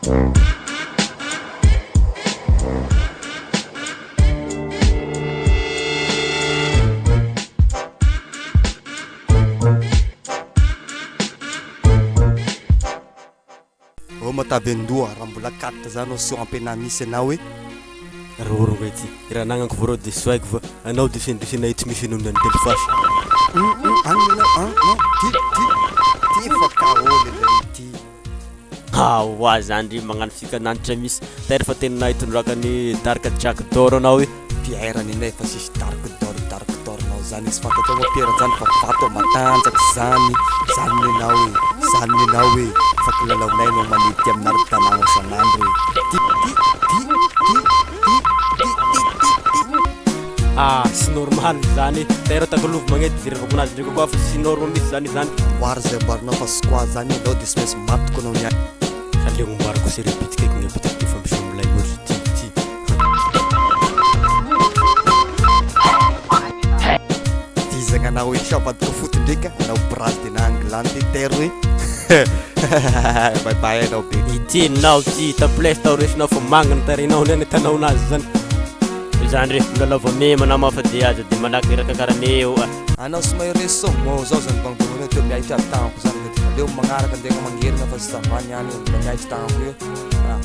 Oh matavendoha raha mbola quatre zany ao sur ampena misy anao e. Roro nga ity, raha anagnako vao rô de soaiko fa anao de sendrisenay tsy misy inona ny telefasy. Hum hum any ianao an non ty ty ty fa KO lelay ity. Haoa zany ry magnano fikananitra misy taire fa tena hitondraka ny dark jack d'or anao e. Pierre nenay fa sisy dark d'or dark d'or nao zany tsy fantatrao moa Pierre zany fa vato matanjaka zany zany nenao e zany nenao e fa kilalaonay nao manety aminareo tanàna isan'andro e ty ty ty ty ty ty ty ty ty. Ah tsy normal zany e, taire takolovy magnety jerevako anazy ndraiky koa fa tsy norme mihitsy zany izany. Amboary zay amboarinao fa squat zany enao de tsy maintsy matiko anao niany. Aleo amboariko serie bitika eky ny bitika ty fa miseho milay loatra ty ty. Vizagna anao e, avadika foot ndraika anao bras de na anglande terre hoe bye bye anao be. Ity nao ty tapless tao resinao fa manga ny tarehinao ny tanao nazy zany. Zany re milalao vao mema anao ma fa de aza de malaky iraka karaha eo a. Anao sy mahay resy sao mô zao zany bangobangonao teo miaitra tagnako zany mety aleo magnaraka ndraika mangerina fa tsy ça va niany mbola miaitra tagnako io ah.